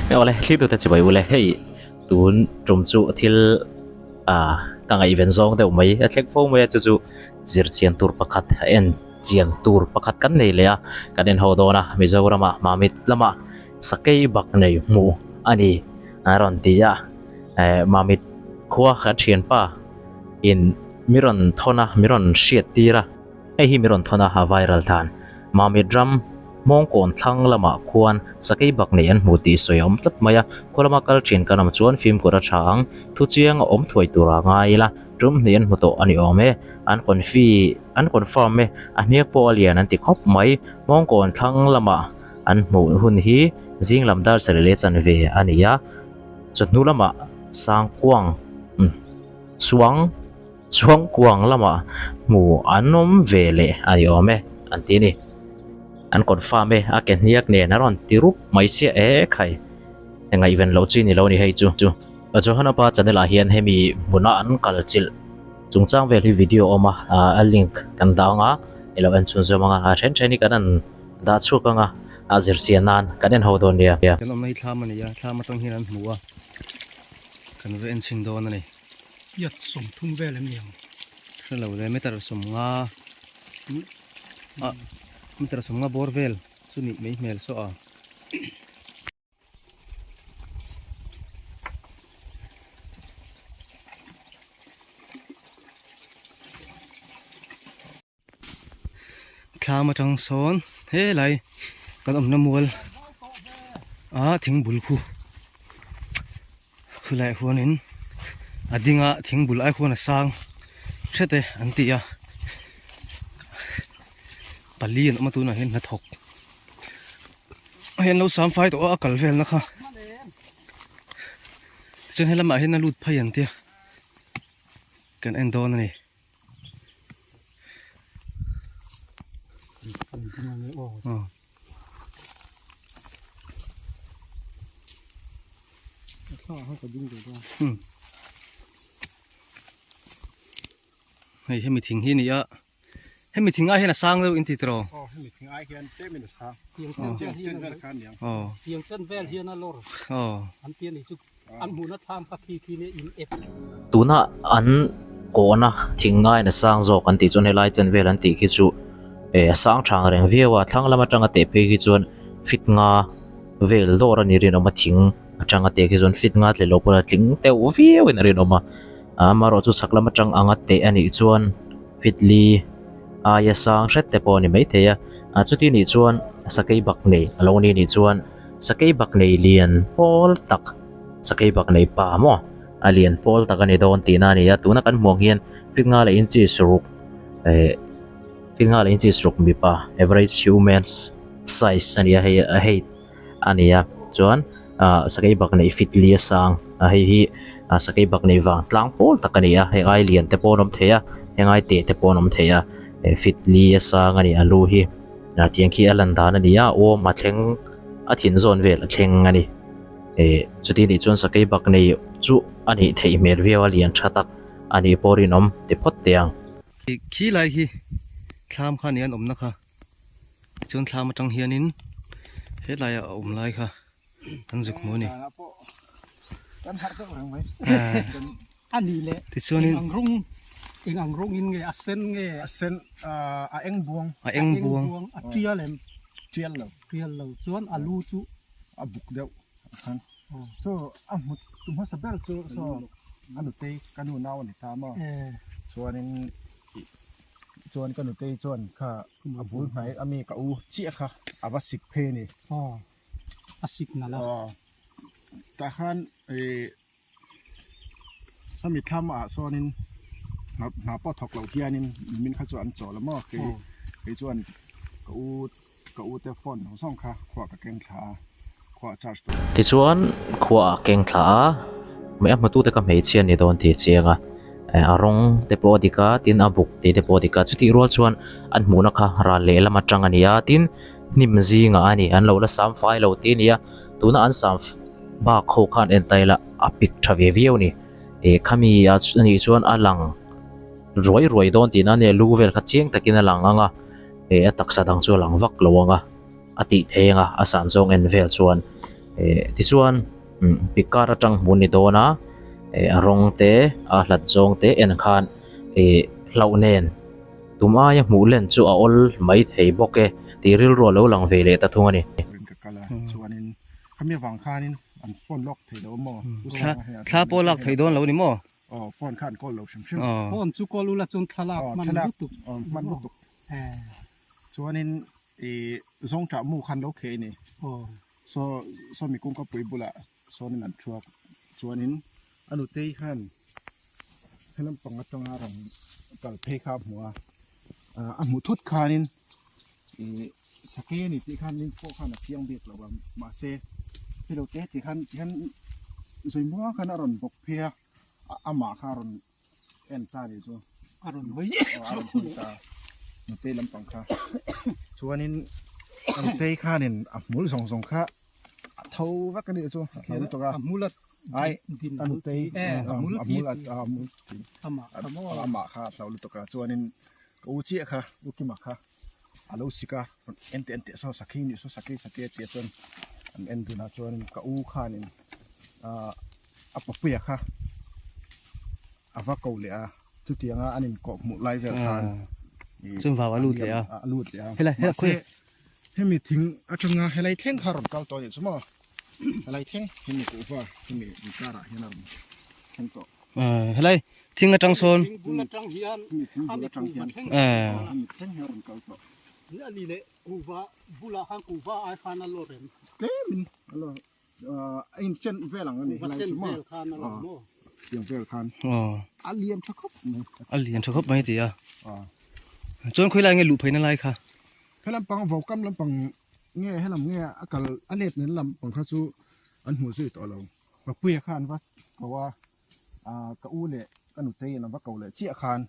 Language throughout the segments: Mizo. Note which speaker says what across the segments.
Speaker 1: Awle thlir tute chibai ule hei tun tum chu thil ah ka ngaihven zawng deuh mai a thleng fo mai a chu chu zir chian tur pakhat a en chian tur pakhat kan nei leh a kan en ho dawn a Mizoram ah Mamit lamah sakei bak nei hmuh a ni a rawn ti a eh Mamit khua kan thianpa in mi rawn thawn a mi rawn hriat tir a. Hei hi mi rawn thawn a, a viral than. Mamit ram Hmawngkawn thlang lamah khuan sakei bak nei an hmu tih sawi a awm tlat mai a, khaw lama kal thin kan awm chuan fimkhur a tha ang, thu chiang a awm thuai tur a ngai ila, tum hnih an hmu tawh a ni awm e, an confi an confirm e, a hniak pawh a lian an ti khawp mai. Hmawngkawn thlang lamah an hmuh hun hi zing lam dar sarih leh chanve a ni a, chawhnu lamah Sangkuang Suang. Chhuangkuang lamah hmu an awm ve leh a ni awm e, an ti a ni. An confirm e, a ke hniak nen a rawn ti rup mai chiah e khai. Ngaihven loh chi ni lo a ni hei chu. Johana pa channel ah hian hemi hmuna an kal chilh chungchang vel hi video awm a, a link kan dah ang a, i lo en chhunzawm ang a, a then then hi kan han dah chhuak ang a, a zir chian nan kan en ho dawn nia.
Speaker 2: Kan awmna hi thlam a ni a, thlam atang hian an hmu a, kan va en chhin dawn a ni.
Speaker 3: Yat 30 vel em ni ang?
Speaker 2: Hre lo le, meter 50 ah meter 50 bawr vel chu nih mai hmel saw a. Thlam atang sawn helai kan awmna mual a thing bul khu khulai huanin a dinga thing bul ai khuan a sang hret e an ti a pali an awm a tunah hian hnathawk hei an lo sam fai tawh a a kal velna kha tichuan helamah hian a lut phei an tia kan en dawn a ni. Hei hemi thing hi a ni a hemi thing ai hian a sang deuh in ti tiraw
Speaker 4: aw hemi thing ai hian tlem in a sang tiang chen vel kha a ni ang
Speaker 2: aw
Speaker 3: tiang chen vel hian a lawr
Speaker 2: aw
Speaker 3: an ti a ni chu An hmuhna thlam kha khi khi nia in ep.
Speaker 1: Tuna an kawhna thing ngaiin a sang zawk an tih chuan helai chen vel an tih khi chu eh a sang thang reng viau a, thlang lam atanga teh phei khi chuan fit nga vel dawr a ni rinawm a thing atanga teh khi chuan fit nga tle lo pawn a tling deuh viau in a rinawm a, amaherawh chu chhak lam atang anga teh a nih chuan fit li aia sang hret te pawh a ni maithei a, ah chuti nih chuan sakei bak nei a lo ni nih chuan. Sakei bak nei lian pawl tak sakei bak nei pa maw a lian pawl tak a ni dawn tihna a ni a tuna kan hmuh ang hian fit nga leh inches ruk eh fit nga leh inches ruk mipa average human size a ni a hei a height a ni a chuan ah sakei bak nei fit li a sang a hei hi ah sakei bak nei vang tlang pawl tak a ni a heng ai lian te pawh an awm thei a heng ai teh te pawh an awm thei a eh fit li a sang a ni a lu hi. Ah tiang khi a lan dan a ni a awm a thleng a thin zawn vel a thleng a ni eh chuti nih chuan sakei bak nei chu a nih theih hmel viau a lian tha tak a nih pawh rinawm ti phawt teh ang.
Speaker 2: Khi lai khi thlam kha nia an awmna kha tichuan thlam atang hianin helaiah a awm lai kha an zuk hmu a ni.
Speaker 3: A ni le
Speaker 2: Tichuanin
Speaker 3: eng ang rawng eng ang rawng in nge a sen nge
Speaker 4: a sen a eng buang
Speaker 2: a eng buang
Speaker 3: a tial em
Speaker 4: tial lo
Speaker 3: tial lo chuan a lu chu
Speaker 4: a buk deuh a khan so a hmut tu hmasa ber chu so a nutei ka nu nau a ni ta maw chuanin chuan ka nutei chuan kha a bul hnai ami ka u chiah kha a va sik phei a ni
Speaker 3: a sik nalh a
Speaker 4: tah khan ih Hemi thlam ah sawnin hna pawh thawk loh hianin nimin kha chu an chawl a maw kei kei chuan ka u ka u te phone zawng zawng kha khuah ka keng thla a khuah charge tawh.
Speaker 1: Tichuan khuah a keng thla a mei a hmutute kha hmeichhia a ni dawn tih a chiang a eh a rawng te pawh a dik a tin a buk tih te pawh a dik a chutih rual chuan an hmuhna kha ral lehlam atang a ni a tin hnim zingah a ni an lo la sam fai lo tih a ni a tuna an sam bak ho khan en ta ila a pik tha ve viau a ni eh khami ah anih chuan a lang ruai ruai dawn tihna ania lu vel kha chiang takin a lang ang a eh a taksa dang chu a lang vak lo ang a a tih thei ang a a san zawng en vel chuan. Eh tichuan umm pikar atang hmuh a ni dawn a eh a rawng te a hlat zawng te en khan eh hlauh nen tum aia hmuh len chu a awl mai thei bawk e tih rilru a lo lang ve leh ta thung a ni.
Speaker 4: Ka kal a chuanin khami avang khanin an phone lawk thei lo maw
Speaker 2: Thla pawh lak thei dawn lo ni maw?
Speaker 4: Aw phone kha an call lo hrim hrim.
Speaker 3: Phone chu call ula chuan thlalak hman lutuk.
Speaker 4: Aw hman lutuk. Chuanin ih zawngṭah mu khan lo kheh a ni.
Speaker 3: Aw.
Speaker 4: Saw saw mi kawngka pui bulah sawnin an thuak. Chuanin a nutei khan helam pang atanga rawn kal phei kha a hmu a. A hmuh thut khanin ih sake a ni tih khan rin pawh khan a chiang bik lo a mahse hei lo te ti khan ti khan zawi muang khan a rawn bawk phei a amah kha a rawn en ta a nih chu
Speaker 3: a rawn hawi
Speaker 4: a rawn hawi ta nutei lampang kha chuanin a nutei khanin a hmul zawng zawng kha a tho vek a nih chu a tho lutuk a
Speaker 3: a hmul a
Speaker 4: ai a nutei
Speaker 3: a hmul
Speaker 4: a hmul a hmul
Speaker 3: amah kha maw
Speaker 4: amah kha a hlau lutuk a chuanin ka u chiah kha u kima kha a lo sik a en teh en teh saw sakhi nih saw sakhi sakhi a tih chuan an en dun ah chuan ka u khanin ah a papuia kha a va ko leh a chutiang a an inkawh hmuh lai vel khan
Speaker 2: ih chuan vau a lut leh a
Speaker 4: a lut leh a
Speaker 2: helai helai
Speaker 4: mahse hemi thing atanga helai thleng kha a rawn kal tawh a nih chu maw helai thleng hemi kuhva hemi inkar ah hian a rawn thleng tawh.
Speaker 2: Helai thing atang sawn
Speaker 3: thing bul atang hian
Speaker 4: thing bul atang hian thleng hian rawn kal tawh
Speaker 3: ani leh kuhva bulah khan kuhva ai khan a lawr em
Speaker 4: tlemin a lawr a in chen vel ang ani
Speaker 3: helai chu maw vel khan a lawr maw
Speaker 4: tiang vel khan a lian tha khawp mai
Speaker 2: a lian tha khawp mai ti a chuan khawilai nge luh pheina lai kha
Speaker 4: helam pang vokam lampang nge helam nge a kal a let nen lampang kha chu an hmuh zui tawh lo. Papuia kha an va ko a, ah ka u leh ka nutei an va ko leh chiah khan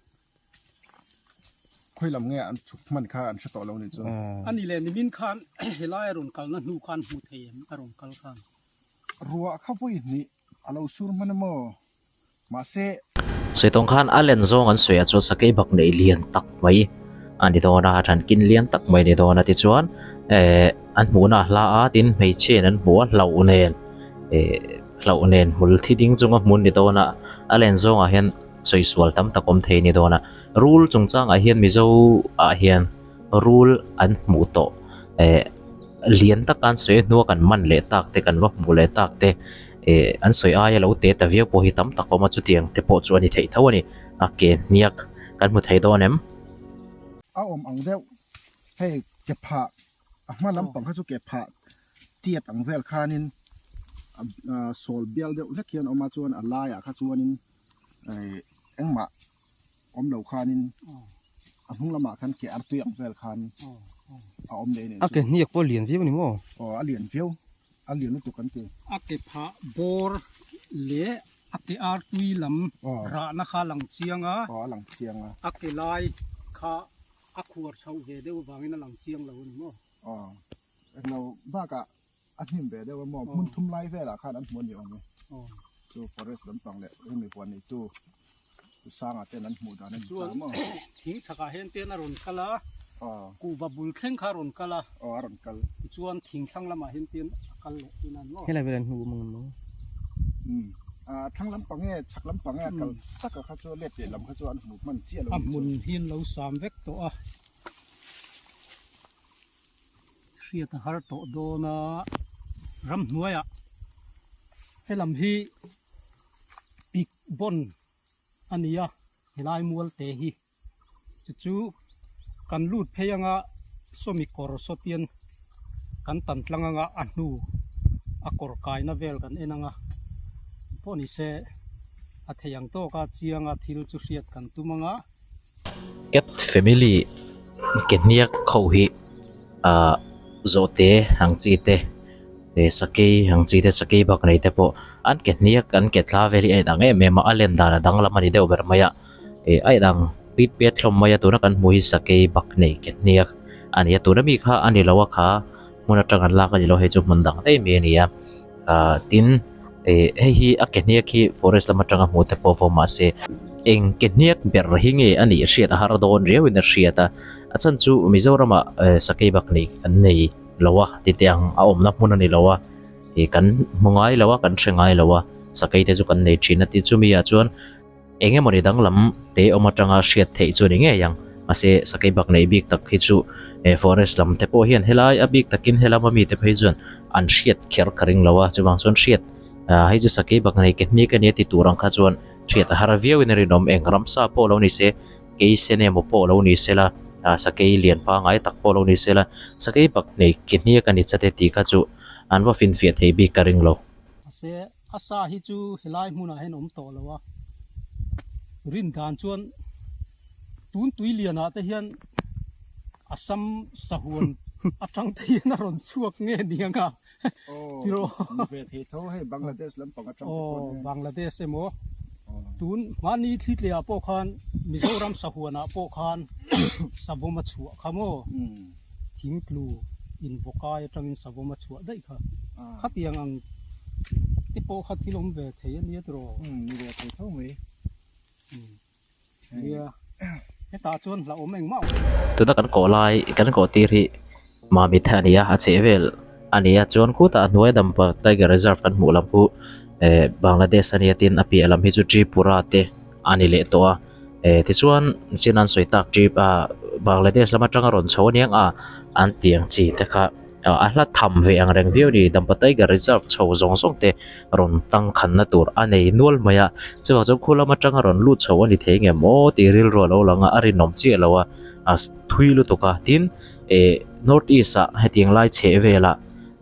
Speaker 4: khawi lam nge an chhuk hman kha an hre tawh lo nih chu.
Speaker 3: Ani leh nimin khan helai a rawn kalna hnu khan hmu thei em a rawn kal khan?
Speaker 4: Ruah kha vawi hnih a lo sur hman a maw? Mahse.
Speaker 1: Sawi tawng khan a len zawng an sawi ah chuan sakei bak neih lian tak mai a ni dawn a, a thankin lian tak mai a ni dawn a tichuan eh an hmuhna a hla a tin hmeichhia in an hmuh a hlauh nen eh hlauh nen hmul thi ding chunga hmun ni dawn a a len zawngah hian sawi sual tam tak awm thei a ni dawn a rul chungchangah hian mizo ah hian rul an hmuh tawh eh lian taka an sawi a hnua kan man leh tak te kan va hmuh leh tak te. Eh an sawi aia lo te ta viau pawh hi tam tak a awm a chutiang te pawh chu a ni theih tho a ni a ke hniak kan hmu thei dawn em?
Speaker 4: A awm ang deuh hei ke phah a hma lampang kha chu ke phah tiat ang vel khanin sawl bial deuh hlek hian a awm a chuan a laiah kha chuanin eh engmah awm lo khanin a hnung lamah khan ke artui ang vel khan a awm leh a nih
Speaker 2: A ke hniak pawh a lian viau a ni maw?
Speaker 4: Aw a lian viau, a lian lutuk an ti.
Speaker 3: A ke phah bawr leh a ke artui lam rahna kha a lang chiang a.
Speaker 4: Aw a lang chiang a.
Speaker 3: A ke lai kha a khuar chhoh ve deuh avangin a lang chiang lo a ni maw?
Speaker 4: Aw englo bakah A hnim ve deuh a maw hmun thum lai velah khan an hmu a ni awm e. Chu forest lampang leh hemi huan neitu Pu Sanga ten an hmuh dan a ni ta maw.
Speaker 3: Thing chhakah hian ten a rawn kal a, kuhva bul thleng kha a rawn kal a.
Speaker 4: Aw a rawn kal.
Speaker 3: Tichuan thing thlang lamah hian ten a kal leh thin a ni maw.
Speaker 2: Helai vel an hmu awm ang em maw?
Speaker 4: Umm a thlang lampang nge chhak lampang nge a kal taka kha chu let leh lam kha chu an hmu hman chiah lo
Speaker 3: A hmun hi an lo sam vek tawh a. Hriat a har tawh dawn a, ramhnuaiah helam hi pik bawn a ni a, helai mual te hi chu chu kan lut phei anga sawmi kawr sawtian kan tan tlang anga a hnu a kawr kaina vel kan en anga pawh ni se a thei ang tawka chianga thil chu hriat kan tum anga.
Speaker 1: Cat family ke hniak ho hi ahh zawhte ang chi te eh sakei ang chi te sakei bak nei te pawh an ke hniak an ke thla vel hi a inang em em a a len dan a danglam a ni deuh ber mai a eh a inang pit pet hlawm mai a tuna kan hmuh hi sakei bak nei ke hniak a ni a tuna mi kha a ni lo a kha hmun atang an lak a ni lo hei chu hmun dang daih mai a ni a ah tin eh hei hi a ke hniak hi forest lam atanga hmuh te pawh vawm mahse eng ke hniak ber hi nge a nih hriat a har dawn riau in a hriat a a chhan chu Mizoram ah eh sakei bak nei kan nei lo a tite ang a awmna hmun a ni lo a. ih kan hmu ngai lo a kan hre ngai lo a sakei te chu kan nei thin a ti chumi ah chuan eng emawni danglam te awm atanga hriat theih chu a ni ngei ang mahse sakei bak neih bik tak hi chu eh forest lam te pawh hian helai a bik takin helama mite phei chuan an hriat kher ka ring lo a chuvang chuan hriat ah hei chu sakei bak nei ke hnik a nia ti tur ang kha chuan hriat a har viauin a rinawm eng ramsa pawh lo ni se. Keisen emaw pawh lo ni sela, ah sakei lian pangngai tak pawh lo ni sela, sakei bak nei ke hniak a ni chat e tih kha chu an va finfiah thei bik ka ring lo.
Speaker 3: Mahse, a sa hi chu helai hmunah hian awm tawh lo a, rin dan chuan tun tui lianah te hian Assam sahuan atang te hian a rawn chhuak nge ni ang a, tiraw?
Speaker 4: Aw, ni ve thei tho hei Bangladesh lampang atang te pawh
Speaker 3: nia. Aw, Bangladesh emaw tun hmani thli tliah pawh khan Mizoram sahuanah pawh khan savawm a chhuah kha maw? Thingtlu invaw kai atangin savawm a chhuah daih kha. Khatiang ang te pawh kha thil awm ve thei a nia tiraw?
Speaker 4: Ni ve thei tho mai.
Speaker 3: Nia, hetah chuan hlauhawm engmah awm.
Speaker 1: Tuna kan kawh lai, kan kawh tir hi Mamit a ni a, a chheh vel a ni a, chuan khutah a hnuai dampa Tiger Reserve kan hmuh lam khu eh Bangladesh a nia tin a piah lam hi chu Tripura te a ni leh tawh a, eh tichuan chin an sawi tak Trip ah Bangladesh lam atanga rawn chho aniang a an tiang chi te kha. A hla tham ve ang reng viau a ni. Dampa Tiger Reserve chho zawng zawng te rawn tang khanna tur a nei nual mai a. Chuvang chuan khu lam atanga rawn lut chho a ni thei ngem aw tih rilru a lo lang a, a rinawm chiah lo a, a thui lutuk a. Tin, eh North East ah hetiang lai chheh velah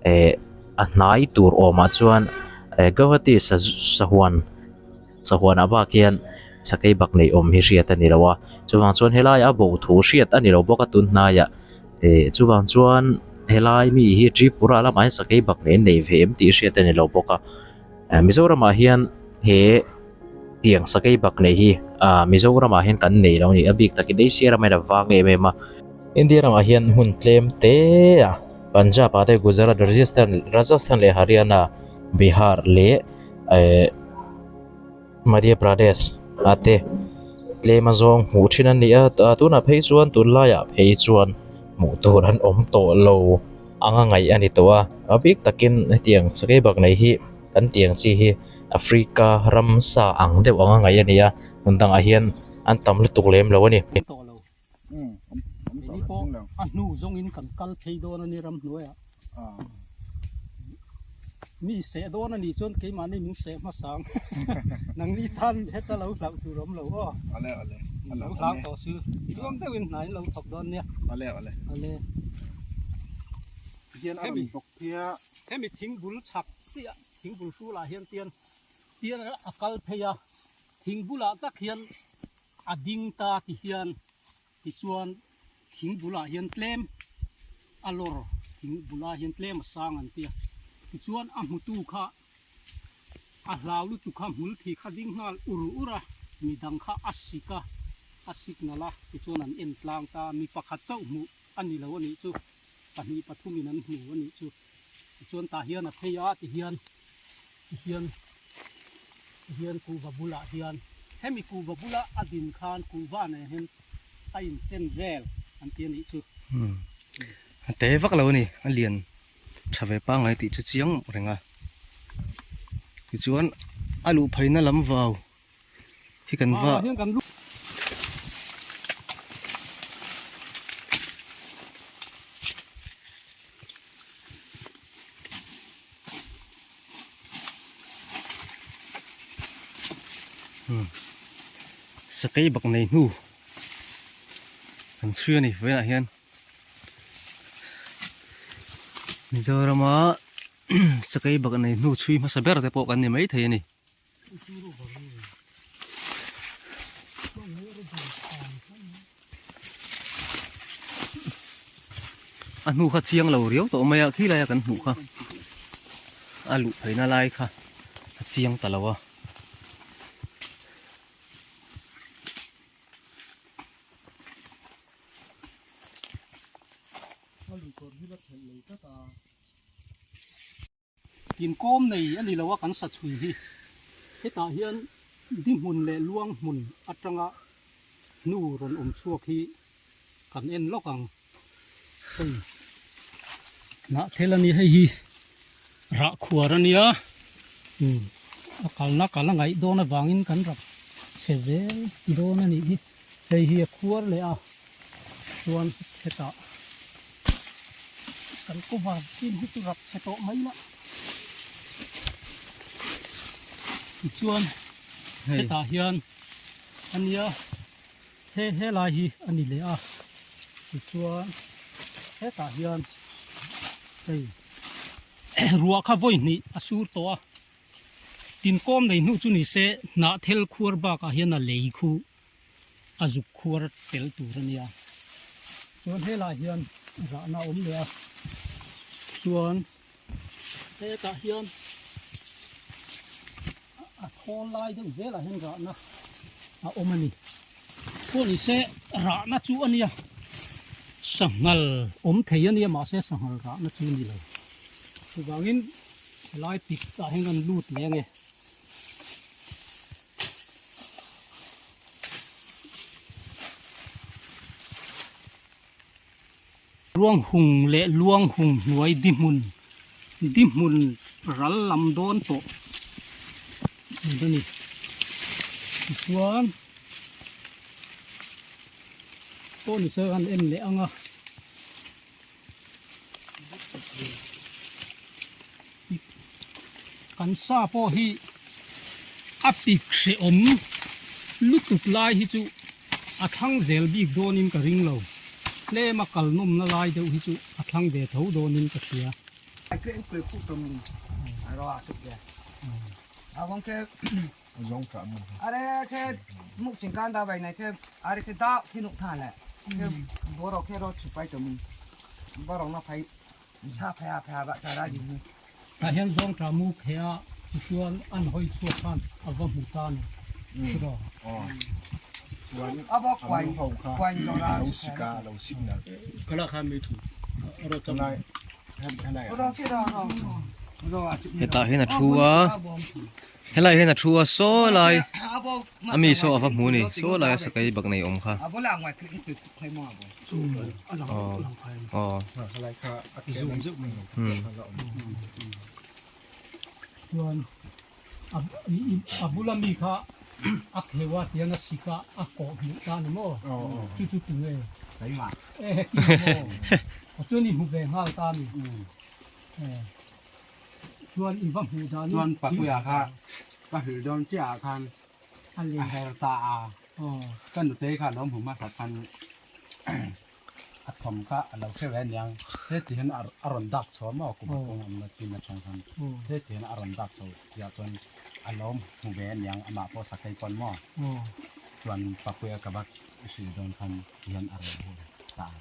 Speaker 1: eh a hnai tur awmah chuan eh Guwahati sahuan Sahuanah bak hian sakei bak nei awm hi hriat a ni lo a, chuvang chuan helaiah a bo thu hriat a ni lo bawk a tun hnaiah eh chuvang chuan helai mi hi Tripura lamah hian sakei bak nei an nei ve em tih hriat a ni lo bawk a, eh Mizoramah hian he tiang sakei bak nei hi ah Mizoramah hian kan nei lo a ni a bik takin Asia ramah hian a vang em em a, India ramah hian hmun tlem te a Punjab ah te Gujarat Rajasthan Rajasthan leh Haryana Bihar leh. eh Madhya Pradesh ah te tlem a zawng hmuh thin an ni a ah tunah phei chuan tunlaiah phei chuan hmuh tur an awm tawh lo anga ngaih a ni tawh a a bik takin hetiang sakei bak nei hi kan tiang chi hi Africa ramsa ang deuh anga ngaih a ni a hmun dangah hian an tam lutuk lem lo a ni.
Speaker 3: Keini pawh a hnu zawngin kan kal phei dawn a ni ramhnuaiah. Mi seh dawn a nih chuan keimahni min seh hmasa ang. Nangni tan heta lo hlauh tur awm lo aw.
Speaker 4: Ale ale.
Speaker 3: Lo hlau tawh si. Tluang deuhin hna in lo thawk dawn nia.
Speaker 4: Ale ale.
Speaker 3: Ale.
Speaker 4: Hian a rawn bawk phei a.
Speaker 3: Hemi thingbul chhak chiah thingbul hrulah hian tian tian a kal phei a. Thingbulah tak hian a ding ta ti hian tichuan thing bulah hian tlem a lawr thing bulah hian tlem a sang an tia tichuan a hmutu kha a hlau lutuk kha hmul thi kha ding nghal ur ur a midang kha a sik a a signal a tichuan an en tlang ta mi pakhat chauh hmuh a ni lo a nih chu pahnih pathumin an hmu a nih chu tichuan tah hian a phei a tihian tihian tihian kuhva bulah hian hemi kuhva bula a din khan kuhva nen hian a inchen vel an ti a nih chu.
Speaker 2: Umm a te vak lo a ni a lian tha ve pangngai tih chu chiang reng a tichuan a luh pheina lam vau hi kan va. Sakei bak nei hnu kan chhui a ni vawiinah hian Mizorama sakei bak nei hnu chhui hmasa ber te pawh kan ni maithei a ni. A hnu kha chiang lo riau tawh mai a khi laia kan hmuh kha a luh pheina lai kha a chiang ta lo a.
Speaker 3: Inkawm nei a ni lo a kan sa chhui hi. Hetah hian di hmun leh luang hmun atanga hnu rawn awm chhuak hi kan en lawk ang. Hei hnah thel a ni hei hi. Rah khuar a nia, umm a kalna kal a ngaih dawn avangin kan rap chhe zel dawn a nih hi. Hei hi a khuar leh a, chuan hetah kan cover chin hi chu rap chhe tawh mai la. Tichuan hetah hian a nia he helai hi a ni leh a, tichuan hetah hian hei ruah kha vawi hnih a sur tawh a, tinkawm nei hnu chu ni se hnah thel khuar bakah hian a lei khu a zuk khuar tel tur a nia. Chuan helai hian rahna a awm leh a, chuan hetah hian a thawl lai deuh zelah hian rahna a awm a ni. Pawh ni se rahna chu a nia, sanghal awm thei a nia mahse sanghal rahna chu a ni lo. Chuvangin helai pik ah hian kan lut leh ange. Luang hung leh luang hung hnuai di hmun di hmun ral lam dawn tawh a ni. Tichuan pawh ni se kan en leh ang a. Kan sa pawh hi a pik hrehawm lutuk lai hi chu a thlang zel bik dawnin ka ring lo. Tlem a kal nawmna lai deuh hi chu a thlang ve tho dawnin ka hria. Tah hian zawng tah mu khe a tichuan an hawi chhuak khan a va hmu ta ni tiraw.
Speaker 2: Hetah hian a thu a. Helai hian a thu a saw lai a mi saw a va hmu a ni saw lai a sakei bak nei awm kha aw aw
Speaker 3: Chuan a bula mi kha a kheu a tiang a sik a a kawh hmuh ta ni maw chu chu tunge e heti maw chuan i hmu ve nghal ta a ni. Chuan i va hmuh dan
Speaker 5: Chuan Papuia kha ka hrilh dawn chiah ah khan a her ta a, ka nutei kha a lo hmu hmasa khan a thawm kha a lo hre ve aniang, heti hian a rawn dak chho a maw kum kawng awmna chin atang khan heti hian a rawn dak chho tihah chuan a lo hmu ve aniang amah pawh sakei pawn maw chuan Papuia ka va hrilh dawn khan ti hian a rawn her ta a.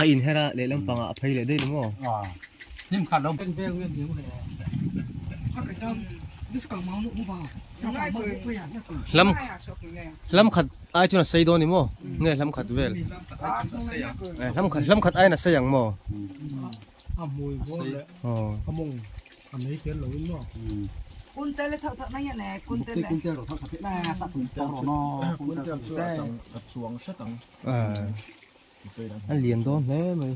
Speaker 2: A inher a lehlam pangah a phei leh daih lo maw? Hlam hlam khat ai chuan a sei dawn ni maw? Nge hlam khat vel? Hlam khat hlam khat aiin a sei ang maw? A lian dawn hle mai.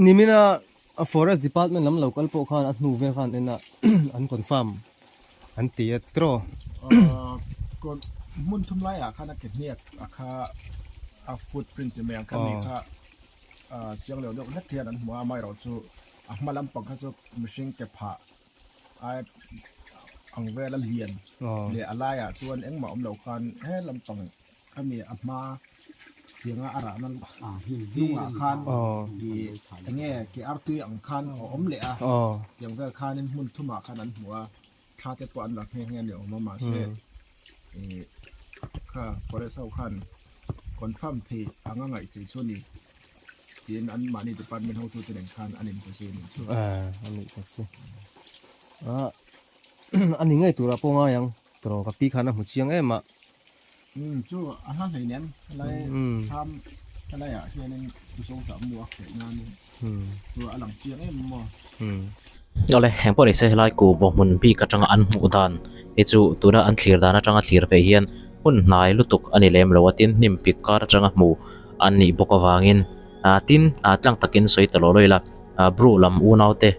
Speaker 2: Nimina a forest department lam lo kal pawh khan a hnu vel khan en a an confirm an ti a tiraw.
Speaker 4: Hmun thum laiah khan a ke hniak a kha a footprint ti mai ang kha mi kha chiang leh deuh hlek hian an hmu a amaherawhchu a hma lampang kha chu mihring ke phah ai ang vela lian leh a laiah chuan engmah awm lo khan he lampang khami a hma tianga a rahna hnungah khan ih enge ke artui ang khan a awm leh a tiang vel khanin hmun thumah khan an hmu a thla te pawh an la nghe nghe a ni awm a mahse ih kha forest ho khan confirm theih anga ngaih theih chu a ni tiin an mahni department hotu te nen khan an inbe zui a ni chu.
Speaker 2: A nih tak chu. Ah a ni ngei turah pawh ngai ang tawh ka pi khan a hmu chiang em a.
Speaker 4: Um chu a hla hlei nen helai thlam helai ah hianin zawngtah mu a kheh nan chu a lang chiang em maw.
Speaker 1: Awle heng pawh ni se helai ku bawhmun bik atanga an hmuh dan hi chu tuna an thlir dan atanga thlir pheih hian hmun hnai lutuk a ni lem lo a tin hnim pik kar atanga hmu an nih bawk avangin. Ah tin ah tlang takin sawi ta law law ila ah Bru lam unau te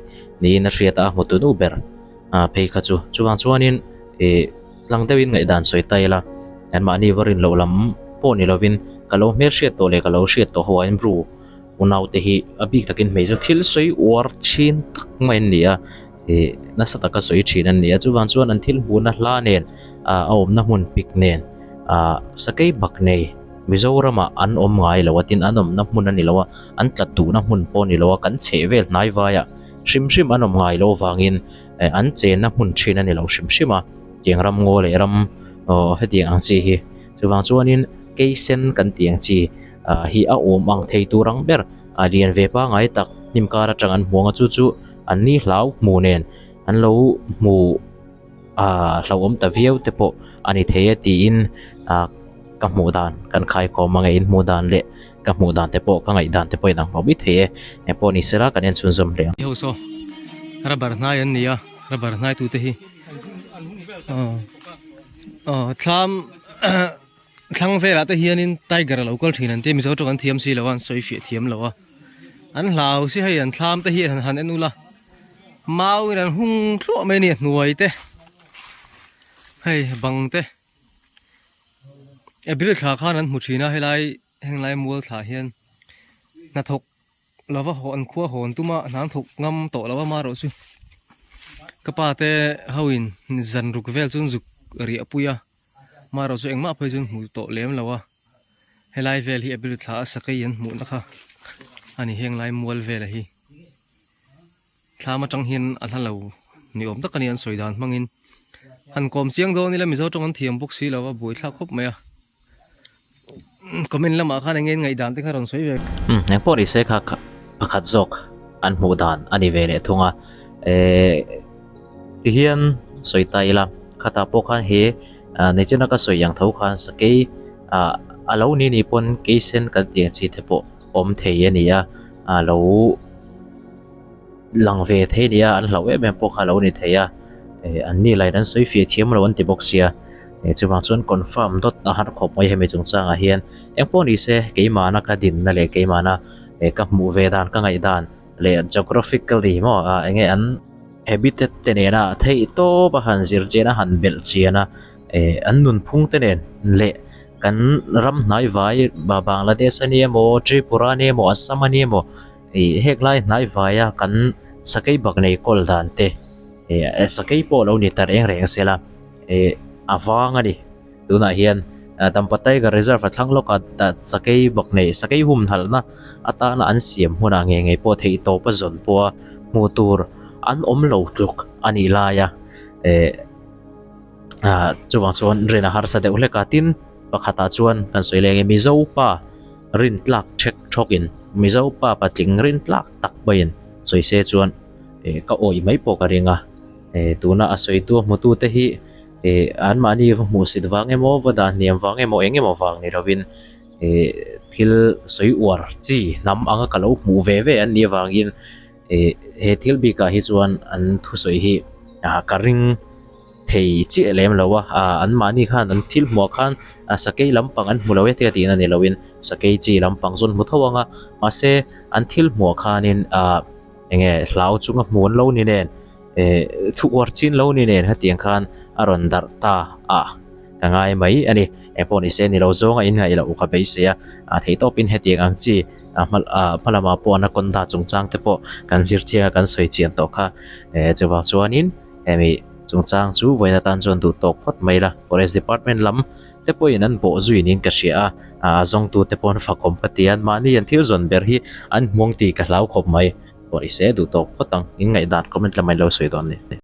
Speaker 1: niin a hriat a a hmu tu nu ber ah phei kha chu. Chuvang chuanin ih tlang deuhin ngaihdan sawi ta ila anmahni va rin loh lam pawh ni lovin ka lo hmelhriat tawh leh ka lo hriat tawh ho ah hian Bru unau te hi a bik takin hmeichhe thil sawi uar thin tak mai an ni a ih nasa taka sawi thin an ni a chuvang chuan an thil hmuhna hla nen ah a awmna hmun pik nen ah sakei bak nei Mizoramah an awm ngai lo a tin an awmna hmun a ni lo a an tlat duhna hmun pawh a ni lo a kan chheh vel hnai vaiah hrim hrim an awm ngai loh avangin eh an chenna hmun thin a ni lo hrim hrim a tiang ram ngaw leh ram aw hetiang ang chi hi chuvang chuanin keisen kan tih ang chi ah hi a awm ang thei tur ang ber a lian ve pangai tak hnim kar atang an hmuang a chu chu an ni hlau hmu nen an lo hmu ah hlauhawm ta viau te pawh a ni thei e tiin ah ka hmuh dan kan khaikhawm ang e in hmuh dan leh ka hmuh dan te pawh ka ngaih dan te pawh in ang hlawm mai thei e engpawh ni sela kan en chhunzawm hle ang.
Speaker 2: Ho saw rubber hnai an ni a rubber hnai tute hi aw aw thlam thlang velah te hianin tiger a lo kal thin an tia mizo tawng an thiam si lo a an sawi fiah thiam lo a an hlau si hei an thlam te hi han han en ula mau in an hung thluah mai a ni a hnuai te hei bang te. April thla khan an hmu thin a helai henglai mual thlah hian hnathawk lova haw an khua hawn tuma hnang thawk ngam tawh lo a marawh chu ka pa te ho in zan ruk vel chu an zuk riah pui a marawh chu engmah phei chu an hmu tawh lem lo a helai vel hi April thla a sakei an hmuhna kha a ni henglai mual vela hi. Thlam atang hian a hla lo ni awm tak a ni an sawi dan hmangin han kawm chiang dawn ila Mizo tawng an thiam bawk si lo a buaithlak khawp mai a comment lamah khan eng nge ngaihdan te kha rawn sawi ve.
Speaker 1: Umm eng pawh ni se kha pakhat zawk an hmuh dan a ni ve leh thung a ehh tihian sawi ta ila khatah pawh khan he nichina ka sawi ang tho khan sakei ah a lo ni ni pawn keisen kan tih ang chi te pawh awm thei a ni a a lo lang ve thei nia an hlauh em em pawh kha a lo ni thei a eh an ni lain an sawi fiah thiam lo an ti bawk sia eh chuvang chuan confirm dawt a har khawp mai hemi chungchangah hian engpawh ni se keimahna ka dinna leh keimahna eh ka hmuh ve dan ka ngaih dan leh geographically maw ah enge an habitat te nena theih tawp a han zir chian a han belh chian a eh an nunphung te nen leh kan ram hnai vai Bangladesh a ni emaw Tripura a ni emaw Assam a ni emaw Ih hek lai hnai vaia kan sakei bak nei kawl dan te ih sakei pawh lo ni ta reng reng se la ih a vang a ni tunah hian Dampa Tiger Reserve a thlang lawk a sakei bak nei sakei humhalhna atana an siam hmunah ngei ngei pawh theih tawp a zawn pawh a hmuh tur an awm lo tluk a nih lai a ih ah chuvang chuan rin a harsa deuh hlek a tin pakhatah chuan kan sawi leng e Mizo pa. Rin tlak thek thawkin Mizo pa patling rin tlak tak pawhin sawi se chuan eh ka awih mai pawh ka ring a, eh tuna a sawitu a hmutu te hi eh anmahni va hmuhsit vang emaw va dah hniam vang emaw eng emaw vang ni lovin eh thil sawi uar chi hnam anga ka lo hmuh ve ve an nih avangin eh he thil bikah hi chuan an thusawi hi ah ka ring. Thei chiah lem lo a, ah an mahni khan an thil hmuh ah khan ah sakei lampang an hmu lo e te tihna ni loin sakei chi lampang chu an hmu tho ang a mahse an thil hmuh ah khanin ah eng nge hlau chunga hmu an lo ni nen eh thu uar chin lo ni nen hetiang khan a rawn darh ta a ka ngai mai a ni engpawh ni se ni lo zawnga in ngaih loh ka beisei a ah theihtawpin hetiang ang chi ah hma ah hma lamah pawh anaconda chungchang te pawh kan zir chiang a kan sawi chian tawh kha eh chuvang chuanin. Hemi chungchang chu vawiin atan chuan duh tawk phawt mai la, Forest Department lam te pawhin an bawh zui niin ka hria a, a zawngtu te pawh an fakawm ka ti a, mahni an thil zawn ber hi an hmuang tih ka hlau khawp mai. Pawh i se duh tawk phawt ang, in ngaihdan comment lamah in lo sawi dawn ni.